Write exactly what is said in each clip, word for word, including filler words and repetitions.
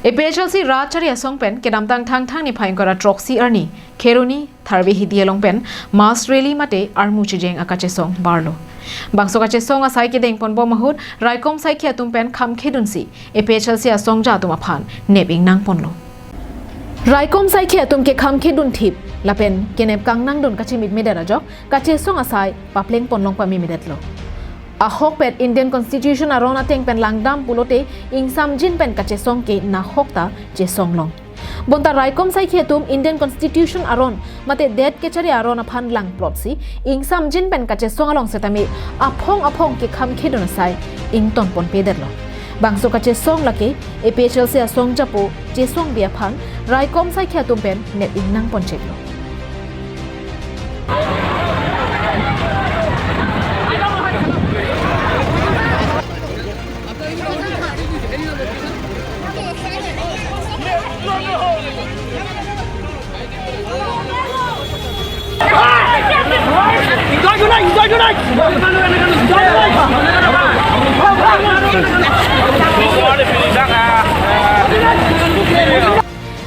A P H L C rat chari asong pen kedamtang Thangthang niphai ingkoi ra throksi arni Kheroni Tharve Hidi along pen mass rally mate armu chejeng akachesong barlo. Bangso kachesong asai kedeng ponbom ahut raikom saikhi atum pen khamkhedunsi A P H L C asongja atum aphan nep ingnang ponlo. Raikom saikhi atum ke khamkhedun thip lapen kenep kangnangdun kachimitmedet ajok kachesong asai papleng ponlong pamemedetlo. Ahokpet Indian Constitution aron ateng pen langdam pulote ingsamjin pen kachesong ke nahok ta chesonglong. Bonta raikom saikhi atum Indian Constitution aron mate det kechari aron aphan langplotsi ingsamjin pen kachesong along setame aphong aphong kekhamkhedun asai ington ponpedetlo. Bangso kachesong lake A P H L C asongja po chesongbi aphan raikom saikhi atum pen nep ingnang poncheklo.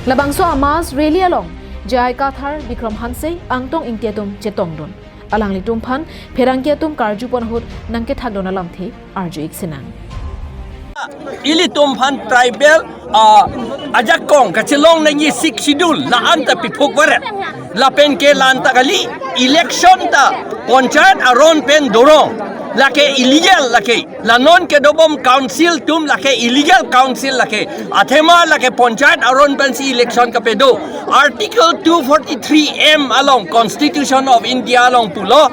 Labangso a-mass rally along J I Kathar, Bikram Hanse, Angtong Ingti atum chetongdun. Alanglitum aphan pherangke atum karjupon ahut nangkethakdun alamthe arju-ik sinang. Ilitum aphan tribal, ah, ajakong kachelong nangji Sixth Schedule la-an ta piphuk varet. Lapen ke la-an ta kali, election ta panchayat aron pen dorong. Lake illegal lake. La non kedobom council atum lake illegal council lake. Athema lake panchayat aron pensi election kapedo. Article two forty-three M along Constitution of India along pulo,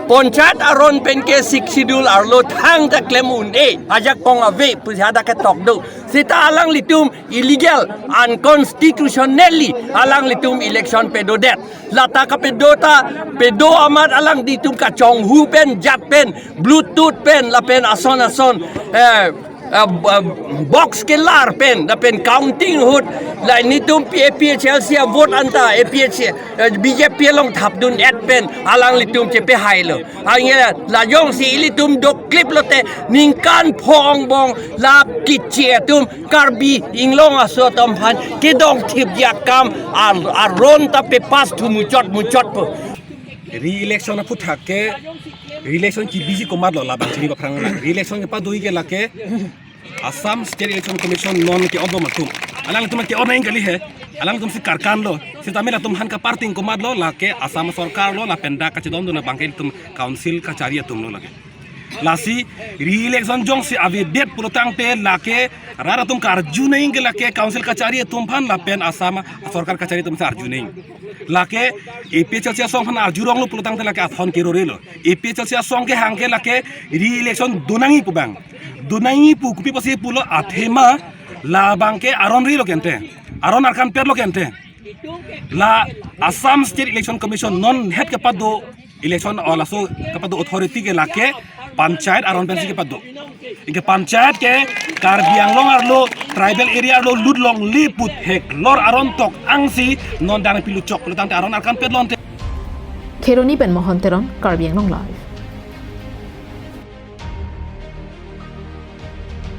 panchayat aron pen ke Sixth Schedule arlo thangta klem un-e, ajakong ave pusi hadak ketok do. Seta alanglitum illegal, unconstitutionally alanglitum election pedodet. Lata kapedo ta, pedo amat alanglitum kachonghu pen, jat pen, Bluetooth pen, lapen ason ason, eh, eh, b-, eh, box kelar pen, lapen counting ahut, la nelitum P-, A P H L C a-vote anta, A P H, eh, B J P along thapdun-et pen, alanglitum chepehailo. Anke la jongsi ilitum dokklip lote, ningkan pho angbong, la kichi atum, Karbi Anglong aso atum aphan kedong thipji akam ar-, aron ta pepass thu muchot muchot po. Re-election aphuthak ke, re-election kebiji komatlo labang chini baphrang la. Re-election kepado-i ke lake Assam State Election Commission non ke-onbom atum. Alangtum ke-on nang kali he. Alangtum si karkan lo. Sitame latum aphan kaparting komatlo lake Assam sorkar lo lapen dak kachedondun abang ke ilitum council kachari atum lo lake. Lasi re-election jongsi avedet pulotangte lake rat atum karju nang ke lake council kachari atum aphan lapen Assam sorkar kachari atum si arju nang. Lake A P H L C asong aphan arjuronglo pulotangte lake athon kerorelo. A P H L C asong kehang ke lake re-election do nangji pu abang. Do nangji pu kopi pusi pulo athema labang ke aron rilo kente. Aron arkan petlo kente. La Assam State Election Commission non het kepado election o laso kepado authority ke lake panchayat aron pensi kepado. Anke panchayat ke Karbi Anglong arlo tribal area arlo lut longle pu theklor aron tok angsi non dang pilu chok pulotangte aron arkan petlonte. Kheroni pen Mohon Teron, Karbi Anglong Live.